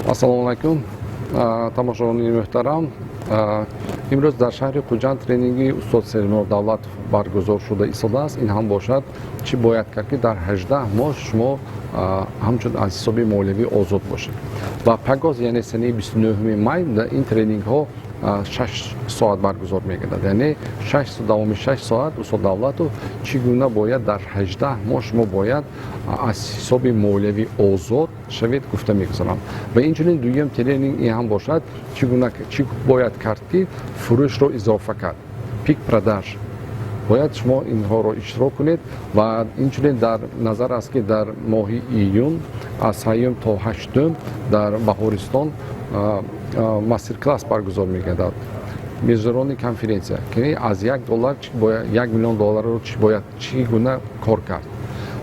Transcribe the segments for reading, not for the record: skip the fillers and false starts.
Ассалому алайкум, тамошобинони муҳтарам. Имрӯз дар шаҳри Хуҷанд тренинги устод Серинор Давлатов баргузор шуда истодааст. Ин ҳам бошад, чӣ бояд кард, ки дар 18 моҳ шумо ҳамчун аз ҳисоби молиявӣ озод бошед. Ва пагоҳ, яъне санаи 29-уми май, дар ин тренингҳо 6 соат баргузор мегардад, яъне давоми 6 соат устод Давлатов чӣ гуна бояд дар 18 моҳ шумо бояд аз ҳисоби молиявӣ озод шавед, гуфта мегузарам. Ва инчунин дуюм тренинг, ин ҳам бошад, чӣ гуна, чӣ бояд кард, ки фурӯшро изофа кард, пик продаж. Бояд шумо инҳоро иштирок кунед. Ва инчунин дар назар аст, ки дар моҳи июн аз сеюм то ҳаштум дар Баҳористон мастер-класс баргузор мегардад, международный конференция, ки аз 1 доллар 1 миллион долларро чӣ бояд, чӣ гуна кор кард.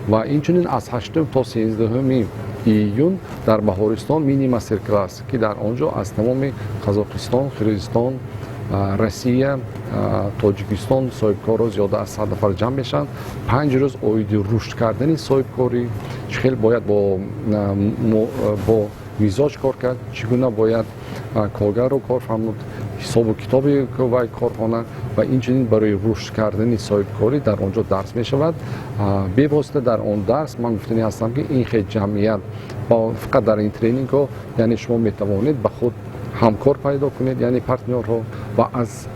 Ва инчунин аз 8-ум то 13-уми июн дар Баҳористон мини мастер-класс, ки дар он ҷо аз тамоми Қазоқистон, Қирғизистон, Россия, Тоҷикистон соҳибкорро зиёда аз 100 нафар ҷамъ мешаванд. 5 рӯз оиди рушд кардани соҳибкорӣ, чӣ хел бояд бо мизоҷ кор кард, чӣ гуна бояд коргарро кор фармуд, ҳисобу китоби вай корхона ва инчунин барои рушд кардани соҳибкорӣ дар он ҷо дарс мешавад бевосита. Дар он дарс ман гуфтанӣ ҳастам, ки ин хел ҷамъият фақат дар ин тренингҳо, яъне шумо метавонед ба худ ҳамкор пайдо кунед, яъне партнёрҳо, ва аз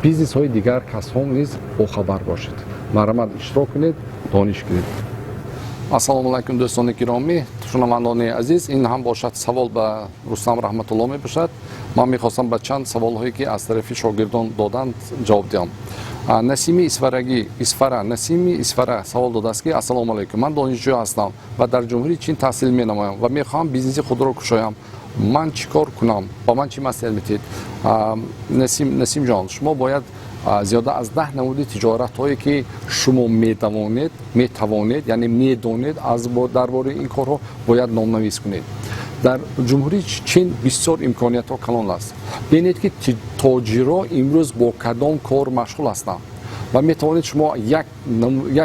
бизнесҳои дигар касҳо низ бохабар бошед. Марҳамат, иштирок кунед, дониш кунед. Ассалому алайкум, дӯстони гиромӣ, шунавандони азиз. Ин ҳам бошад, савол ба Рустам Раҳматулло мебошад. Ман мехостам ба чанд саволҳое, ки аз тарафи шогирдон доданд, ҷавоб диҳам. Насими Исфарагӣ, Исфара, Насими Исфара савол додааст, ки: «Ассалому алайкум, ман донишҷӯ ҳастам ва дар Ҷумҳурии Чин таҳсил менамоям ва мехоҳам бизнеси худро кушоям. Ман чӣ кор кунам? Ба ман чӣ маслиҳат медиҳед?» Насимҷон, шумо бояд зиёда аз 10 намуди тиҷоратҳое, ки шумо метавонед, яъне медонед аз дар бораи ин корҳо, бояд номнавис кунед. Дар Ҷумҳурии Чин бисёр имкониятҳо калон аст. Бинед, ки тоҷиро имрӯз бо кадом кор машғул ҳастанд, ва метавонед шумо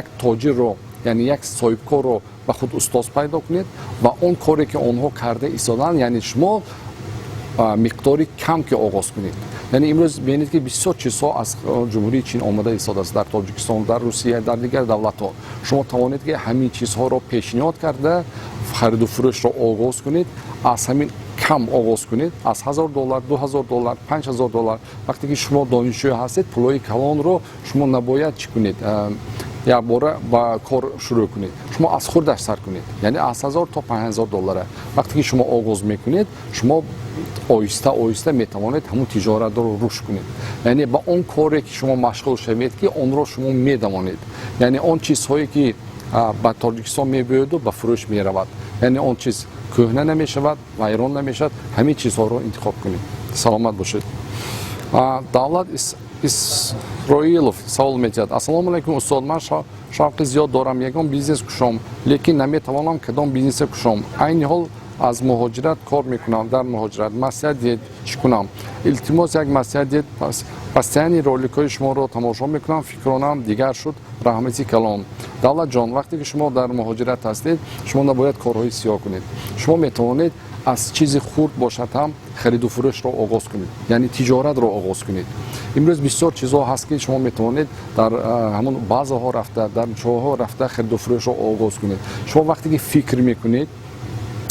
як тоҷирро, яъне як соҳибкорро ба худ устоз пайдо кунед ва он коре, ки онҳо карда истодаанд, яъне шумо миқдори кам ки оғоз кунед. Яъне имрӯз бинед, ки бисёр чизҳо аз Ҷумҳурии Чин омада истодааст дар Тоҷикистон, дар Русия, дар дигар давлатҳо. Шумо тавонед, ки ҳамин чизҳоро пешниҳод карда, хариду фурӯшро оғоз кунед. Аз ҳамин кам оғоз кунед, аз 1000 доллар, 2000 доллар, 5000 доллар. Вақте ки шумо донишҷӯ ҳастед, пулҳои калонро шумо набояд чӣ кунед, якбора ба кор шурӯъ кунед. Шумо аз хурдаш сар кунед, яъне аз 1000 то 5000 доллара. Вақте ки шумо оғоз мекунед, шумо оҳиста оҳиста метавонед ҳамун тиҷоратро рушд кунед. Яъне ба он коре, ки шумо машғул шавед, ки онро шумо медавонед, яъне он чизҳое, ки ба Тоҷикистон мебиёяду ба фурӯш меравад, яъне он чиз кӯҳна намешавад, вайрон намешавад, ҳамин чизҳоро интихоб кунед. Саломат бошед. Давлат Исроилов савол медиҳад: «Ассалому алайкум, устод. Ман шавқи зиёд дорам ягон бизнес кушом, лекин наметавонам кадом бизнесе кушом. Айни ҳол аз муҳоҷират кор мекунам, дар муҳоҷират. Маслиҳат диҳед, чӣ кунам? Илтимос, як маслиҳат диҳед. Постоянно роликҳои шуморо тамошо мекунам, фикронам дигар шуд. Раҳмати калон». Давлатҷон, вақте ки шумо дар муҳоҷират ҳастед, шумо набояд корҳои сиёҳ кунед. Шумо метавонед аз чизи хурд бошад ҳам хариду фурӯшро оғоз кунед, яъне тиҷоратро оғоз кунед. Имрӯз бисёр чизҳо ҳаст, ки шумо метавонед дар ҳамон базаҳо рафта, дар ҷоҳо рафта, хариду фурӯшро оғоз кунед. Шумо вақте ки фикр мекунед,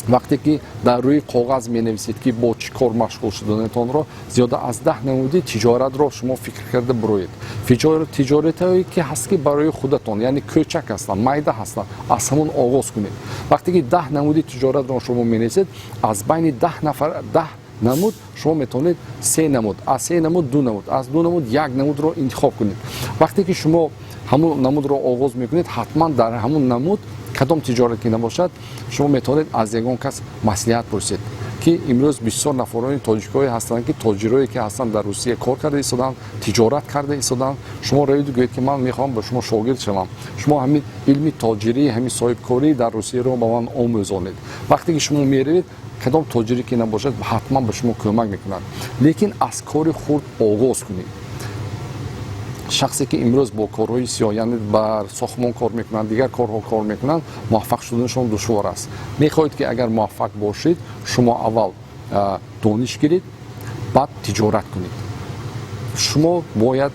вақте ки дар рӯи коғаз менависед, ки бо чӣ кор машғул шуданатонро, зиёда аз 10 намуди тиҷоратро шумо фикр карда бироед. Тиҷоратҳое, ки ҳаст, ки барои худатон, яъне кӯчак ҳастанд, майда ҳастанд, аз ҳамон оғоз кунед. Вақте ки 10 намуди тиҷоратро шумо менависед, аз байни 10 нафар, 10 намуд шумо метавонед се намуд, аз се намуд ду намуд, аз ду намуд як намудро интихоб кунед. Вақте ки шумо ҳамун намудро оғоз мекунед, ҳатман дар ҳамун намуд, кадом тиҷорат ки набошад, шумо метавонед аз ягон кас маслиҳат пурсед, ки имрӯз бисёр нафарони тоҷикое ҳастанд, ки тоҷирое, ки ҳастанд, дар Русия кор карда истодаанд, тиҷорат карда истодаанд. Шумо равиду гӯед, ки ман мехоҳам ба шумо шогирд шавам, шумо ҳамин илми тоҷирӣ, ҳамин соҳибкорӣ дар Русияро ба ман омӯзонед. Вақте ки шумо меравед, кадом тоҷире ки набошад, ҳатман ба шумо кӯмак мекунад. Лекин аз кори хурд оғоз кунед. Шахсе, ки имрӯз бо корҳои сиёҳ, яъне бар сохтмон кор мекунанд, дигар корҳо кор мекунанд, муваффақ шуданашон душвор аст. Мехоҳед, ки агар муваффақ бошед, шумо аввал дониш гиред, баъд тиҷорат кунед. Шумо бояд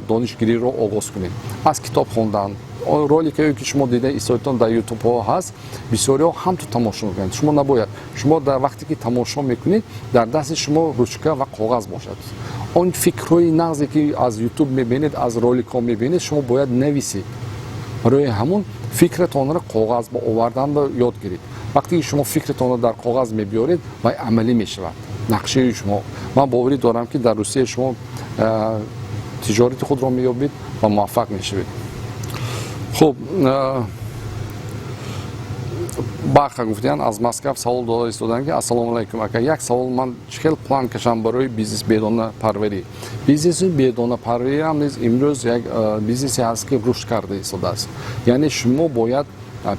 донишгириро оғоз кунед аз китоб хондан. Роликое, ки шумо дида истоитон, дар Ютубҳо ҳаст, бисёриҳо ҳамту тамошо мекунанд. Шумо набояд, шумо дар вақте ки тамошо мекунед, дар дасти шумо ручка ва коғаз бошад. Он фикрҳои нағзе, ки аз Ютуб мебинед, аз роликҳо мебинед, шумо бояд нависед. Барои ҳамун фикратонро коғаз ба оварданро ёд гиред. Вақте ки шумо фикратонро дар коғаз мебиёред, вай амалӣ мешавад нақшаи шумо. Ман боварӣ дорам, ки дар Русия шумо тиҷорати худро меёбед ва муваффақ мешавед. Хуб, баха гуфтиян, аз Москав савол дода истоданд, ки: «Ассалому алайкум, ака, як савол: ман чӣ хел план кашам барои бизнес бедонапарварӣ?» Бизнеси бедонапарварӣ ҳам низ имрӯз як бизнесе ҳаст, ки рушд карда истодааст. Яъне шумо бояд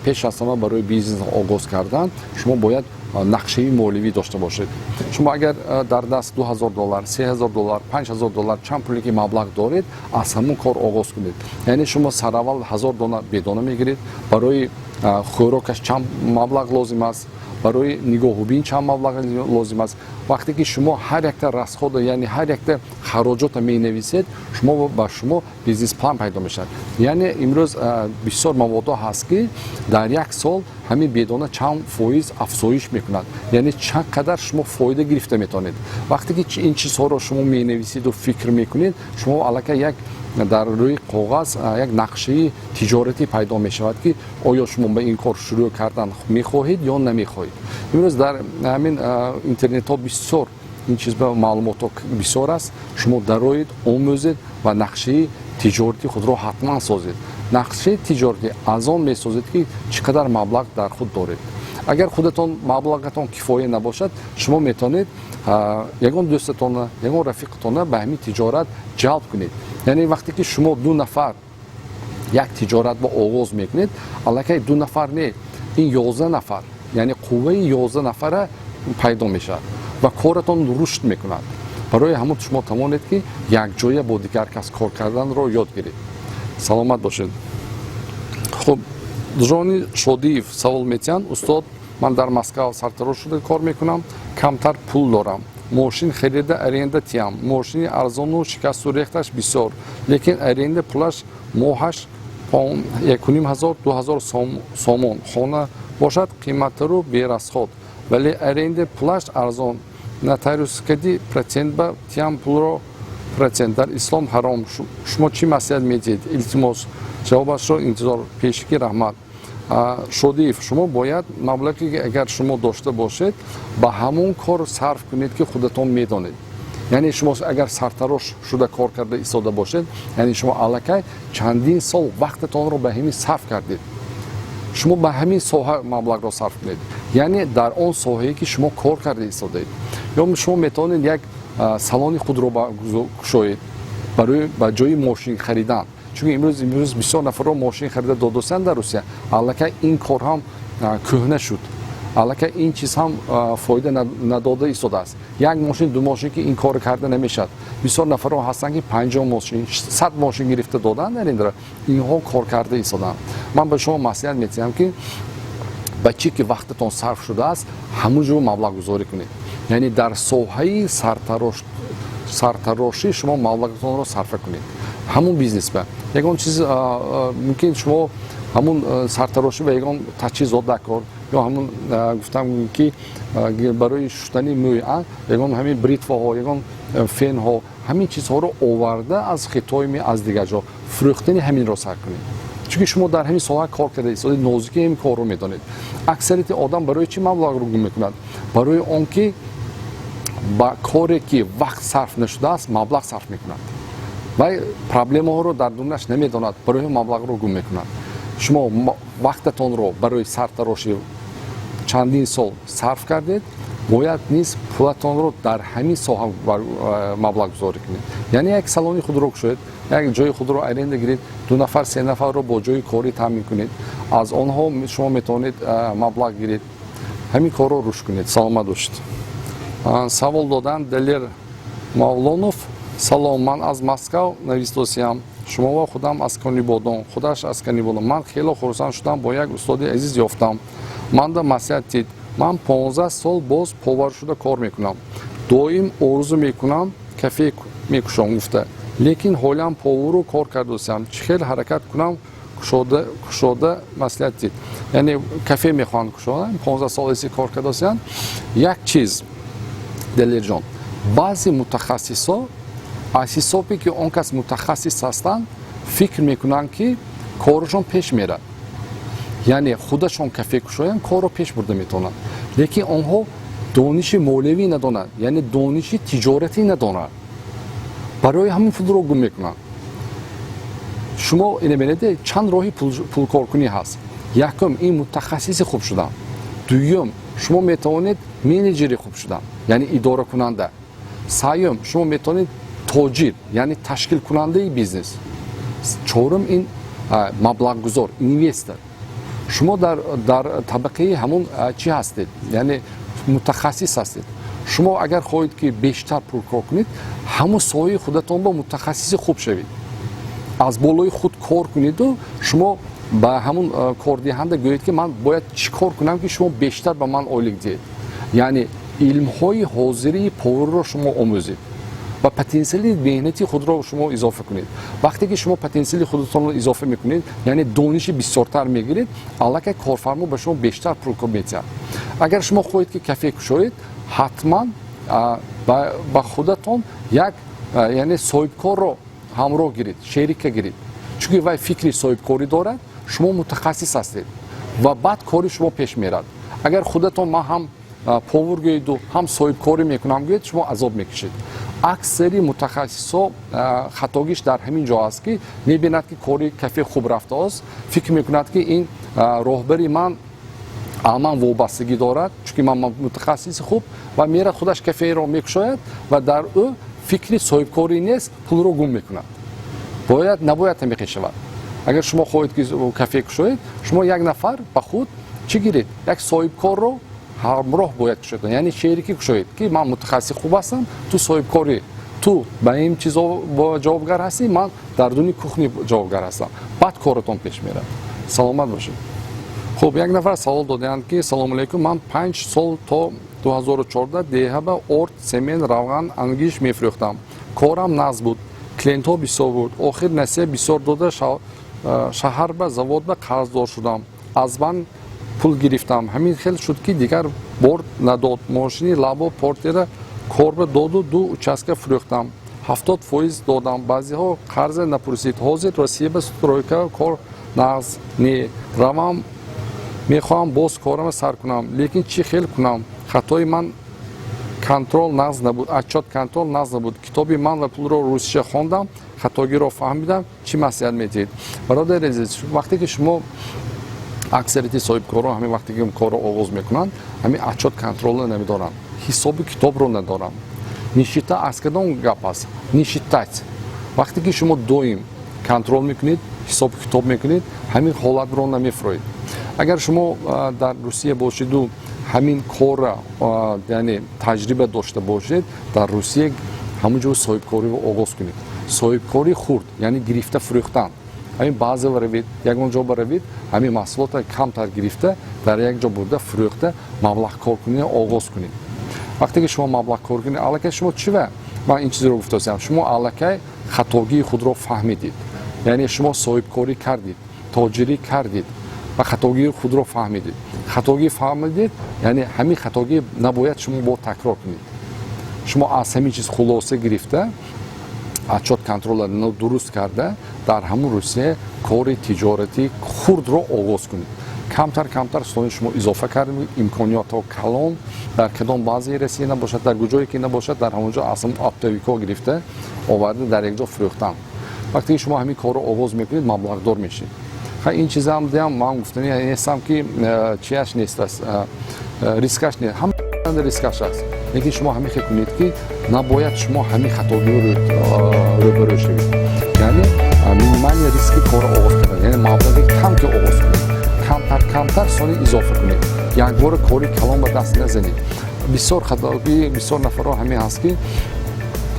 пеш аз ҳама барои бизнес оғоз кардан шумо бояд нақшаи моливӣ дошта бошед. Шумо агар дар даст 2000 доллар, 3000 доллар, 5000 доллар, чанд пуле ки маблағ доред, аз ҳамон кор оғоз кунед. Яъне шумо сараввал 1000 дона бедона мегиред, барои хӯрокаш чанд маблағ лозим аст, барои нигоҳубин чанд маблағ лозим аст. Вақте ки шумо ҳар якта расхода, яъне ҳар якта хароҷота менависед, шумо ба шумо бизнес-план пайдо мешавад. Яъне имрӯз бисёр маводҳо ҳаст, ки дар як сол ҳамин бедона чанд фоиз афзоиш мекунад, яъне чанд қадар шумо фоида гирифта метавонед. Вақте ки ин чизҳоро шумо менависиду фикр мекунед, шумо аллакай як дар рӯи коғаз як нақшаи тиҷоратӣ пайдо мешавад, ки оё шумо ба ин кор шурӯъ кардан мехоҳед ё намехоҳед. Имрӯз дар ҳамин интернетҳо бисёр ин чиз ба маълумотҳо бисёр аст. Шумо дароед, омӯзед ва нақшаи тиҷоратии худро ҳатман созед. Нақшаи тиҷоратӣ аз он месозед, ки чӣ қадар маблағ дар худ доред. Агар худатон маблағатон кифоя набошад, шумо метавонед ягон дӯстатона, ягон рафиқатона ба ҳамин тиҷорат ҷалб кунед. Яъне вақте ки шумо ду нафар як тиҷоратро оғоз мекунед, аллакай ду нафар не, ин 11 нафар, яъне қувваи 11 нафара пайдо мешавад ва коратон рушд мекунад. Барои ҳамон шумо тавонед, ки якҷоя бо дигар кас кор карданро ёд гиред. Саломат бошед. Хуб, Ҷони Шодиев савол метиҳанд: «Устод, ман дар Москва сартарош шуда кор мекунам, камтар пул дорам. Мошин харида аренда тиям. Мошини арзону шикасту рехташ бисёр, лекин аренда пулаш моҳаш 1500, 2000 сомон. Хона бошад, қиматтару берасход, вале аренда пулаш арзон. Нотариускади процент ба тиям пулро, процент дар ислом ҳаром. Шумо чӣ маслиҳат медиҳед? Илтимос, ҷавобашро интизор. Пешакӣ раҳмат». Шодиев, шумо бояд маблағе, ки агар шумо дошта бошед, ба ҳамон кор сарф кунед, ки худатон медонед. Яъне шумо агар сартарош шуда кор карда истода бошед, яъне шумо аллакай чандин сол вақтатонро ба ҳамин сарф кардед. Шумо ба ҳамин соҳа маблағро сарф кунед, яъне дар он соҳае, ки шумо кор карда истодаед. Ё шумо метавонед як салони худро кушоед барои ба ҷои мошин харидан, чунки имрӯз бисёр нафарро мошин харида додосанд дар Русия. Аллакай ин кор ҳам кӯҳна шуд, аллакай ин чиз ҳам фоида надода истодааст. Як мошин, ду мошин ки ин корро карда намешавад. Бисёр нафарҳо ҳастанд, ки 50 мошин, 100 мошин гирифта доданд дар индра, инҳо кор карда истоданд. Ман ба шумо маслиҳат метиҳам, ки ба чӣ ки вақтатон сарф шудааст, ҳамун ҷо маблағгузорӣ кунед. Яъне дар соҳаи сартарошӣ шумо маблағатонро сарфа кунед, ҳамун бизнес ба ягон чиз мумкин, шумо ҳамун сартарошӣ ба ягон таҷҳизот даркор ё ҳамун гуфтам, ки барои шустани мӯй ягон ҳамин бритваҳо, ягон фенҳо, ҳамин чизҳоро оварда аз Хитой ми аз дигар ҷо фурӯхтани ҳаминро сар кунед, чунки шумо дар ҳамин соҳа кор карда истодаед, нозуки ҳамин корро медонед. Аксарияти одам барои чӣ маблағро гум мекунад? Барои он ки ба коре, ки вақт сарф нашудааст, маблағ сарф мекунад. Вай проблемаҳоро дар дунаш намедонад, барои маблағро гум мекунад. Шумо вақтатонро барои сартарошӣ чандин сол сарф кардед, бояд низ пулатонро дар ҳамин соҳа маблағгузорӣ кунед. Яъне як салони худро кушоед, як ҷои худро аренда гиред, ду нафар, се нафарро бо ҷои корӣ таъмин кунед, аз онҳо шумо метавонед маблағ гиред, ҳамин корро рушд кунед. Саломат бошед. Савол доданд Далер Мавлонов: Салом, ман аз Москав навистосиям. Шумова худам аз Конибодон, худаш аз Конибодон. Ман хело хурсанд шудам, бо як устоди азиз ёфтам. Манда маслиҳат дид. Ман 15 сол боз повар шуда кор мекунам. Доим орзу мекунам, кафе мекушом гуфта, лекин ҳолиам повару кор кардосиям. Чӣ хел ҳаракат кунам, кушода маслиҳат дид. Яъне кафе мехоҳанд кушода, 15 сол эси кор кардосиянд. Як чиз, Далерҷон, баъзе мутахассисҳо аз ҳисобе ки он кас мутахассис ҳастанд, фикр мекунанд, ки корашон пеш мерад, яъне худашон кафе кушоянд, корро пеш бурда метавонанд, лекин онҳо дониши молиявӣ надонанд, яъне дониши тиҷоратӣ надонанд, барои ҳамин пулро гум мекунанд. Шумо ина бинед, чанд роҳи пулкоркунӣ ҳаст. Якум, ин мутахассиси хуб шудан. Дуюм, шумо метавонед менеҷери хуб шудан, яъне идоракунанда. Сеюм, шумо метавонед тоҷир, яъне ташкилкунандаи бизнес. Чорум, ин маблағгузор, инвестор. Шумо дар табақаи ҳамун чӣ ҳастед, яъне мутахассис ҳастед. Шумо агар хоҳед, ки бештар пул кор кунед, ҳамун соҳаи худатон бо мутахассиси хуб шавед, аз болои худ кор кунеду шумо ба ҳамун кордиҳанда гӯед, ки ман бояд чӣ кор кунам, ки шумо бештар ба ман ойлик диҳед. Яъне илмҳои ҳозирии поварро шумо омӯзед ва потенсиали меҳнати худро шумо изофа кунед. Вақте ки шумо потенсиали худатонро изофа мекунед, яъне дониши бисёртар мегиред, аллакай корфармо ба шумо бештар пул медиҳад. Агар шумо хоҳед, ки кафе кушоед, ҳатман ба худатон як, яъне соҳибкорро ҳамроҳ гиред, шерика гиред, чунки вай фикри соҳибкорӣ дорад, шумо мутахассис ҳастед ва баъд кори шумо пеш мерад. Агар худатон ман ҳам повар гӯеду, ҳам соҳибкорӣ мекунам гӯед, шумо азоб мекашед. Аксари мутахассисҳо хатогиш дар ҳамин ҷо аст, ки мебинад, ки кори кафе хуб рафтааст, фикр мекунад, ки ин роҳбари ман ман вобастагӣ дорад, чунки ман мутахассиси хуб, ва мерад, худаш каферо мекушояд ва дар ӯ фикри соҳибкорӣ нест, пулро гум мекунад. Бояд, набояд ҳамихел шавад. Агар шумо хоҳед, ки кафе кушоед, шумо як нафар ба худ чӣ гиред, як соҳибкорро ҳамроҳ бояд кушоед, яъне шерикӣ кушоед, ки ман мутахассиси хуб ҳастам, ту соҳибкорӣ, ту ба ин чизо ҷавобгар ҳастӣ, ман дар дуни кухни ҷавобгар ҳастам, баъд коратон пеш мерад. Саломат бошед. Хуб, як нафар савол додаанд, ки салому алейкум, ман 5 сол то 2014 деҳа ба орд, семент, равған, ангиш мефурӯхтам. Корам нағз буд, клиентҳо бисёр буд. Охир насия бисёр дода, шаҳар ба завод ба қарздор шудам, аз банк пул гирифтам. Ҳамин хел шуд, ки дигар бор надод. Мошини лабо портера корба доду, ду участка фурӯхтам, 70% додам. Баъзеҳо қарза напурсид. Ҳозир Россия ба стройка кор нағз не равам. Мехоҳам боз корама сар кунам, лекин чӣ хел кунам? Хатои ман контроль нағз набуд, отчёт контроль нағз набуд. Китоби «Ман ва пулро» русиша хондам, хатогиро фаҳмидам. Чӣ маслиҳат медиҳед, бародари азиз? Вақте ки шумо, аксарияти соҳибкорон ҳамин вақте ки корро оғоз мекунанд, ҳамин отчёт контролро намедоранд, ҳисоби китобро надоранд. Не считать аз кадом гап аст? Не считать. Вақте ки шумо доим контроль мекунед, ҳисоби китоб мекунед, ҳамин ҳолатро намефуроед. Агар шумо дар Русия бошеду ҳамин корра, яъне таҷриба дошта бошед, дар Русия ҳамон ҷо соҳибкориро оғоз кунед. Соҳибкории хурд, яъне гирифта фурӯхтан. Ҳамин баъзе равед, ягон ҷо баравед, ҳамин маҳсулотро камтар гирифта, дар як ҷо бурда фурӯхта, маблағ коркуниро оғоз кунед. Вақте ки шумо маблағ кор кунед, аллакай шумо чӣ ва ман ин чизро гуфтасиам, шумо аллакай хатогии худро фаҳмидед, яъне шумо соҳибкорӣ кардед, тоҷирӣ кардед ва хатогии худро фаҳмидед. Хатогӣ фаҳмидед, яъне ҳамин хатогӣ набояд шумо бо такрор кунед. Шумо аз ҳамин чиз хулоса гирифта, отчёт контрола дуруст карда, дар ҳамун Русия кори тиҷоратии хурдро оғоз кунед. Камтар камтар сони шумо изофа кардем, имкониятҳо калон. Дар кадом баъзеи Россия набошад, дар куҷое ки набошад, дар ҳамон ҷо аз ҳамон оптовикҳо гирифта оварда, дар як ҷо фурӯхтан. Вақте ки шумо ҳамин корро оғоз мекунед, маблағдор мешед. Ин чизам диам ман гуфтани нестам, ки чияш нест аст, рискаш нест, ҳама рискаш аст, лекин шумо ҳамин хел кунед, ки набояд шумо ҳамин хатогиро рӯбарӯ шавед. Яъне минимальный риски корро оғоз кардан, яъне маблағи кам ки оғоз кунед, камтар камтар сони изофа кунед, якбора кори калон ба даст назанед. Бисёр хатогии бисёр нафарҳо ҳамин ҳаст, ки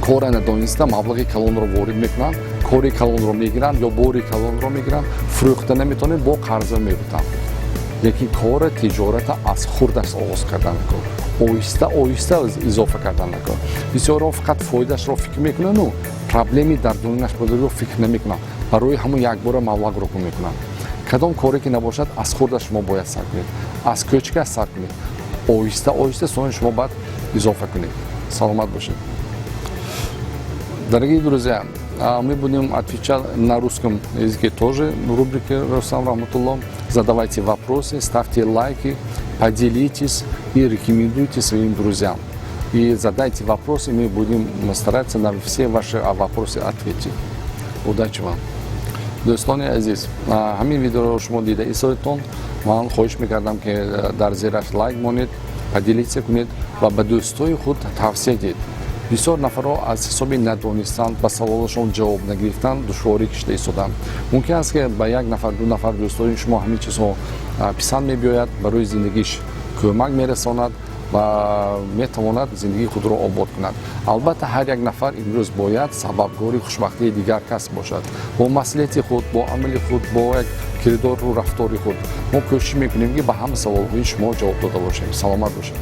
Кора надониста маблағи калонро ворид мекунанд, кори калонро мегиранд ё бори калонро мегиранд, фурӯхта наметавонед, бо қарза мебутанд. Лекин кора, тиҷората аз хурдаш оғоз кардан кор, оҳиста оҳиста изофа кардан кор. Бисёрҳо фақат фоидаашро фикр мекунану проблеми дар дунаш бударо фикр намекунанд. Барои ҳамон якбора маблағро гум мекунанд. Кадом коре ки набошад, аз хурда шумо бояд сар кунед, аз кӯчика сар кунед, оҳиста оҳиста сони шумо баъд изофа кунед. Саломат бошед. Дорогие друзья, мы будем отвечать на русском языке тоже в рубрике Рустам Рахматулло. Задавайте вопросы, ставьте лайки, поделитесь и рекомендуйте своим друзьям. И задайте вопросы, мы будем стараться на все ваши вопросы ответить. Удачи вам! Дӯстони азиз, ҳамин видеоро шумо дида истодетон. Ман хоҳиш мекардам, ки дар зераш лайк монед, поделиться кунед ва ба дӯстои худ тавсия диҳед. Бисёр нафарҳо аз ҳисоби надонистан, ба саволашон ҷавоб нагирифтан душворӣ кашида истоданд. Мумкин аст, ки ба як нафар, ду нафар дӯстони шумо ҳамин чизҳо писанд мебиёяд, барои зиндагиш кӯмак мерасонад ва метавонад зиндагии худро обод кунад. Албатта, ҳар як нафар имрӯз бояд сабабгори хушбахтии дигар кас бошад бо маслиҳати худ, бо амали худ, бо як кирдору рафтори худ. Мо кӯшиш мекунем, ки ба ҳама саволҳои шумо ҷавоб дода бошем. Саломат бошед.